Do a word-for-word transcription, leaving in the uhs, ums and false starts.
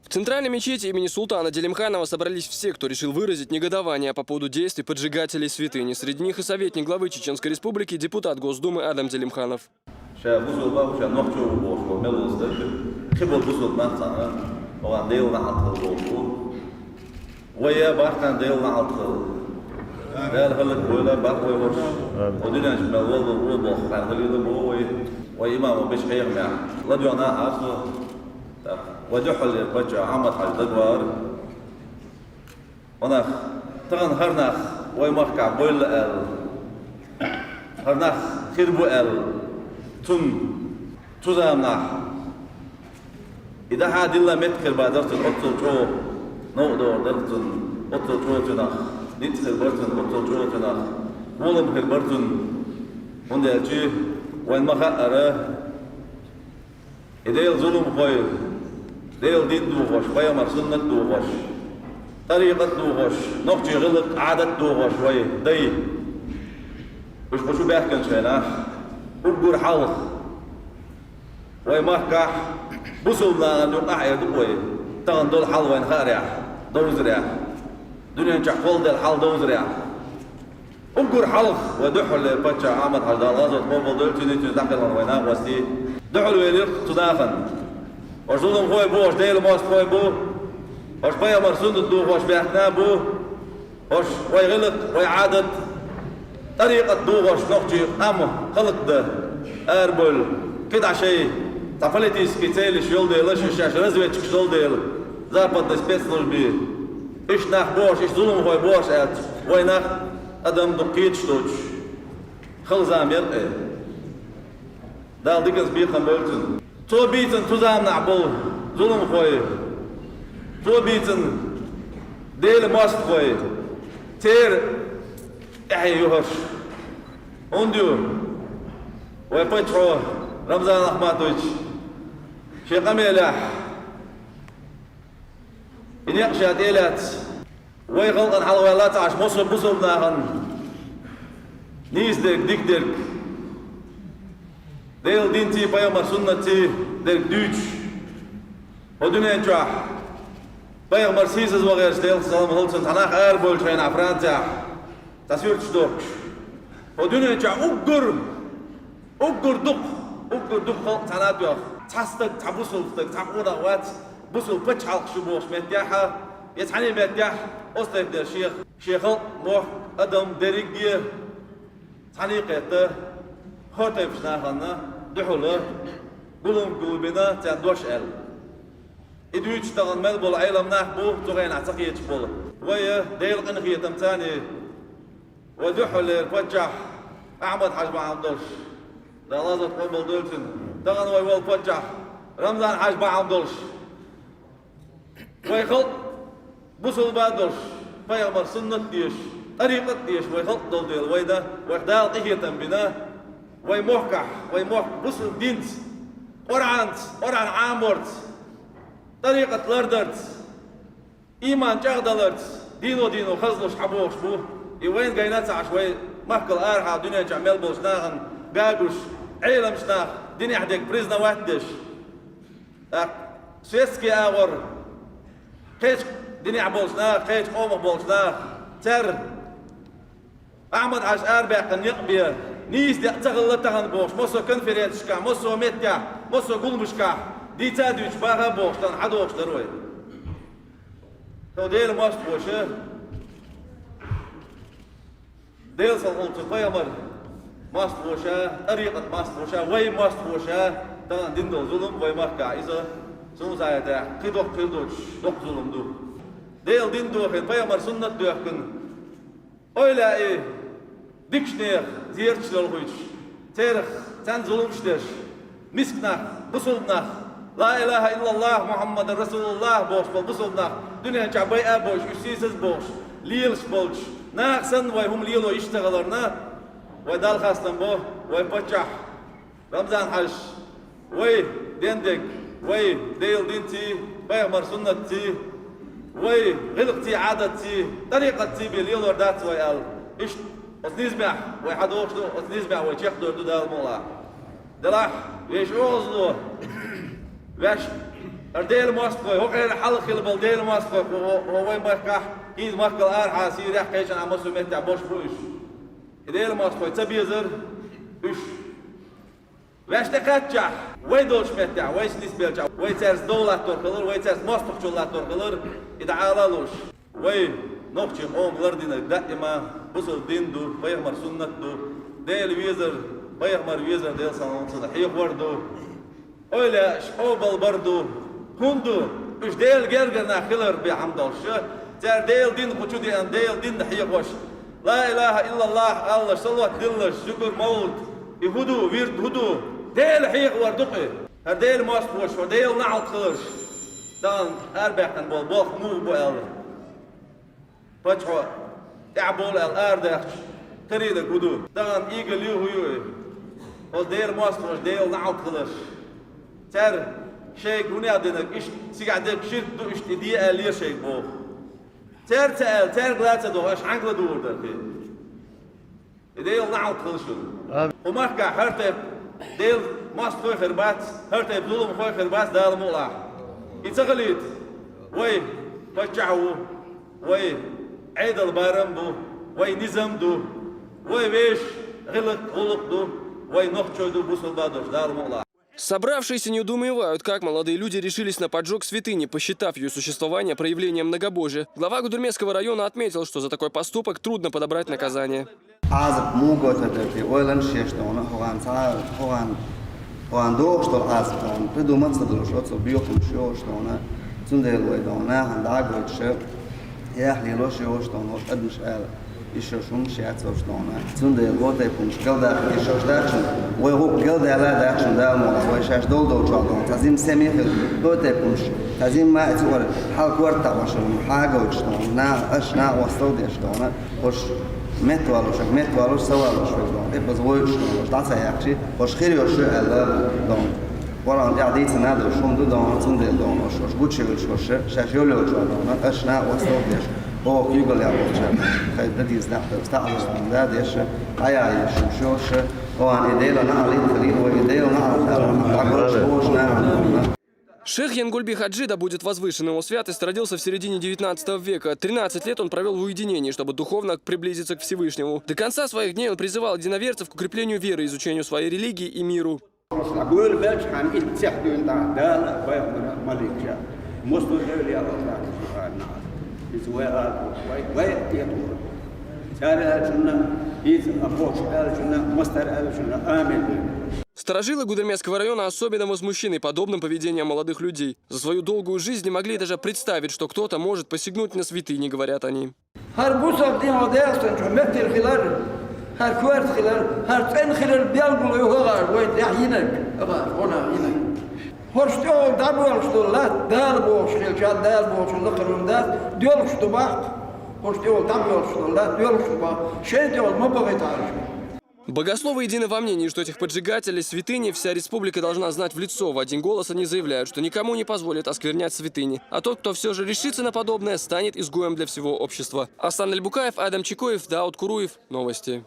В центральной мечети имени султана Делимханова собрались все, кто решил выразить негодование по поводу действий поджигателей святыни. Среди них и советник главы Чеченской Республики, депутат Госдумы Адам Делимханов. Ша бусулба, ша нохчо бу боху, мел болуш дерг. Кхибол бусулба нах цхьана, оан Дела нахьалт хила болуш бу. Вай я бахкан Дела нахьалт хила. Дала хӀаллак войла, бах вай ваш. Амин. О динаш мел вол вол бох, хан хилила бо вай. Вай имам вай биш хьехмя. Ладёна асу. Так, вай духьале пача Ахьмад-Хьажа дагвар. Ванах, тахана хӀара нах вай махкахь бойла аьлла, хӀара нах хир бу аьлла, цунна цу заманахь и дахьа дилла меттиг хир бац цунна, оццул чӀогӀа новкъа догӀур дара цунна, оццул чӀогӀа цунах ницкъ хир бара цунна, оццул чӀогӀа цунах гӀулам хир бара цунна. ХӀунда аьлча вайн ма хаъара, и Делан зуламхой, Делан дин дохош, пайхамар суннат дохош, тӀарикъат дохош, нохчий гӀиллакх, Ӏадат дохош вай дай. Уьш кху чу баьхкинчу хенахь, уггар хьалха вай махкахь бусулба нахана юкъахь эр ду вай, тахана долу хьал вайна хаарехь, довзарехь, дуьнен чохь кхолладелла хьал довзарехь. Уггар хьалха вай дуьххьарлера паччахь Ахьмад-Хьажа, Дала гӀазот къобалдойла цуьнан, цуьнан дӀакхелхина вай накъостий, дуьхьал велира цу нахана. Ош зуламхой бу, ош Делан мостагӀой бу, ош пайхамар суннат дохош баьхкина бу, ош вай гӀиллакх, вай Ӏадат, тӀарикъат дохош нохчий къам хӀаллакдан арабевлла, кхидӀа шайн цхьа политический целаш йолу дела, шаьш разведчикаш долу дела, западный спецслужбе. Иштта нах бохуш, иштта зуламхой бохуш аьлча, вай нах адам дукха кхеташ доцуш, хала зама яра тӀе. Дала диканца бекхам бойла цунна. Цо бийцина цу заманахь болу зуламхой, цо бийцина Делан мостагӀой, церан тӀаьхье ю хӀорш. ХӀунда ю? Вай паччахьо Рамзан Ахматович шен къамелехь и некъ ша тӀе а лаьцна, вай халкъана хьалаваьлла ца Ӏаш, массо а бусулба нахана нийса дерг, дика дерг, Делан динций, пайхамар суннатций дерг дуьйцуш, хӀо дуьнен чохь пайхамар сийсаз ван гӀерташ, Делан салам хуьлда цунна, цхьа нах арабевлла шайна Францехь, цхьа суьрташ дохкуш. ХӀо дуьнен чохь уггар, уггар дукха, уггар дукха халкъ цхьаьна а тоьхна, цхьа стаг, цхьа бусулба стаг, цхьа къонах вац, бусулба пачхьалкх шу бохуш меттехь а, я цхьаьна меттехь а, оцу тайпа дерш шен, шен халкъ, мохк, адам, дерриге а цхьаьна кхетта, хӀо тайпаш нахана дуьхьал гулам гулбина царна дош аьлла. И дуьйцуш тахана мел болу Ӏелам нах бу, цу хенахь ца кхеташ болу. Вай Делан къинхетам царний, вай дуьххьарлера паччахь Ахьмад-Хьажа бахьана долуш, Дала гӀазот къобалдойла цуьнан, тахана вай волу паччахь Рамзан-Хьажа бахьана долуш, вай халкъ бусулба долуш, пайхамар суннат дезаш, тӀарикъат дезаш вай халкъ долу дела, вайна, вайх Дала къинхетам бина, вай мохкахь, вай мохк бусулба динца, Къуръанца, Къуръан Ӏаморца, тӀарикъат лардарца, ийман чӀагӀдаларца, дийно-дийно хазлуш хьабохуш бу. И вайна гайна а ца Ӏаш, вай махкал арахьа дуьнен чохь мел болчу нахана гуш, Ӏеламчу нах динехь дерг признавать деш. ТӀаккха светский агӀор кхечу динехь болчу наха, кхечу къомах болчу наха, цара Ахьмад-Хьажа арабаьккхина некъ бен, нийса некъ ца хилла тахана бохуш, массо а конференцешкахь, массо а меттехь, массо а гуламашкахь дийца а дуьйцуш, баха а бохуш, тахана хьадохуш дара вай. Хьо Делан мостагӀаша, Делан салам хуьлда цуьнан, пайхамар мостагӀаша, тӀарикъат мостагӀаша, вай мостагӀаша тахана дина долу зулам вай махкахь иза, суна схьахетарехь, кхин доккха хир доцуш, доккха зулам ду. Делан дин дохийна, пайхамар суннат доьхкина, ойла и дикачу нехан зераш лелхуьйтуш, церах царна зуламаш деш, миска нах, бусулба нах, «Ла илаха иллаллах, Мухаммадан расулуллах» бохуш болу бусулба нах дуьнен чохь байа а бойуш, уьш сийсаз а бохуш, лелаш болчу наха санна вай хӀума лело йиш ца хиларна, вай Далла хастам бо, вай паччахь Рамзан-Хьажа, вай ден дерг, вай Делан динций, пайхамар суннатций, вай гӀиллакхций, Ӏадатций, тӀарикъатций бен лелор дац вай аьлла. Иштта оцу низамехь вай хьадохуш ду, оцу низамехь вай чекхдер ду Дала мукъалахь. Делахь, вешан оьгӀазло, ваьш ХӀара Делан мостагӀой, хӀокхуьнан хьалха хилла болу Делан мостагӀой, хӀо, хӀо, хӀо вайн махкахь, хӀинца махкал арахьа, Сирехь, кхечанхьа массо а меттехь болуш бу уьш. И Делан мостагӀой ца безара уьш. Ваьш тӀекхаьччахь, вай долчу меттехь, вайца нисбелчахь, вай цаьрца дов латтор хилар, вай цаьрца мостагӀчул латтор хилар, и дӀаала а луш. Вай нохчийн къоман лардинарг даима бусалба дин ду, пайхамар суннат ду, Дела везар, пайхамар везар, Делан салам-маршалла хьехор ду. Ойла еш, къобалбар ду. ХӀунда ду? Уьш Делан гергара нах хилар бен хӀума долуш, цара Делан дин кху чу деана, Делан дин хьехош, ла илаха иллаллах алалаш, салават диллалаш, зуькар, мовлид, и хӀун ду, вирд хӀун ду? Дела хьехавар ду-кх и. ХӀара Делан мостагӀош, хӀара Делан неӀалт хиларш, тахана арабаьккхина болу болх муха бу аьлла, паччахьо тӀаьхьабовла аьлла арадаьхча, карийна хӀун ду? Тахана ийгал ю, хӀун ю и? Оцу Делан мостагӀош, Делан неӀалт хиларш, цара шайга хӀун а динарг, иштта цигахь дерг ширк ду, иштта и де аьллера шайга боху. Цара ца аьлла, цаьрга ла ца догӀу, аша хьаьнга ладугӀур дара те? И Делан неӀалт хила шуна. Амин. Кху махкахь хӀара тайпа Делан мостагӀой хир бац, хӀара тайпа зуламхой хир бац, Дала мукъалахь. И ца хилийта, вай паччахь ву, вай Ӏедал барам бу, вай низам ду, вай вешан гӀиллакх, гӀуллакх ду, вай нохчой ду, бусалба долуш, Дала мукъалахь. Собравшиеся недоумевают, как молодые люди решились на поджог святыни, посчитав её существование проявлением многобожия. Глава Гудермесского района отметил, что за такой поступок трудно подобрать наказание. Ӏазап муха гойтур дара те, ойланаш еш дона, хӀокхуьнан цхьа, хӀокхуьнан, хӀокхуьнан догӀуш долу Ӏазап дона, придумать ца долуш, оцу бехамаш йолуш дона, цундела вай дона, нахана дӀа а гойтуш, яхь лелош йолуш дона, адамаш ала. Иштта хӀуманаш яц оцу дона. Цундела хӀокху тайпа хӀуманаш галдаккха иштта дац шуна. Вай гӀуллакх галдаьлла дац шуна, Дала мукъалахь, вай шаьш долу долчохь дона. Цхьа зима сема хила, хӀокху тайпа хӀуманаш. Цхьа зима а ца вара, хьал корта тӀе хьошур, хьагойтуш дона. На, аша накъостал деш дона. ХӀорш меттавалуш, меттавалуш, ца валуш вай дона. ТӀе база гӀойтуш дона, дӀа ца яьккхича, хӀорш хир йолуш ю аьлла дона. Къуръан тӀехь дийцина а ду, хӀума ду дона, цундела дона, хӀорш гучуевллаш хӀорш, шаьш йолу йолчохь дона, аша накъостал деш, оха куьйгалла болчарна, хай дан дийца нах дара, стаӀалаш дан деш, Ӏаяйиш хӀорш, оха и Делан неӀалт хилийла, и Делан неӀалт хилийла, дӀагойтуш бохуш нахана дона. Шейх Янгульби Хаджи, да будет возвышен его святость, родился в середине девятнадцатого века. Тринадцать лет он провёл в уединении, чтобы духовно приблизиться к Всевышнему. До конца своих дней он призывал единоверцев к укреплению веры, изучению своей религии и миру. Хьан гуйла белчхьана итт цех дуьйна тӀехь Дала, пайхамара, маликаша. МостагӀа девлла яхалла дац Къуръан нахь. Иза вай гӀалат ву, вай, вай а кхетавора. Цара аьллачунна, иза а бохуш аьллачунна, мостагӀа аьллачунна, амин. Старожилы Гудермесского района особенно возмущены подобным поведением молодых людей. За свою долгую жизнь не могли даже представить, что кто-то может посягнуть на святыни, говорят они. ХӀара бусалба дин хӀокху Дагестан чохь меттиг хилар, хӀара коьрта хилар, хӀара цӀена хилар белгало ю хӀокхара вайн тӀехь йинарг, хӀокхара гӀо нах йинарг. ХӀорш тӀехула дӀабоьлхуш долу латта Дала бохуш хилча, Дала бохучун лакхара хӀума дац, доьлхуш ду баккха. ХӀорш тӀехула дӀабоьлхуш долу латта доьлхуш ду баккха. Шайн тӀехула ма бахийтахьара. Богословы едины во мнении, что этих поджигателей святыни вся республика должна знать в лицо. В один голос они заявляют, что никому не позволят осквернять святыни. А тот, кто всё же решится на подобное, станет изгоем для всего общества. Аслан Эльбукаев, Адам Чикоев, Дауд Куруев. Новости.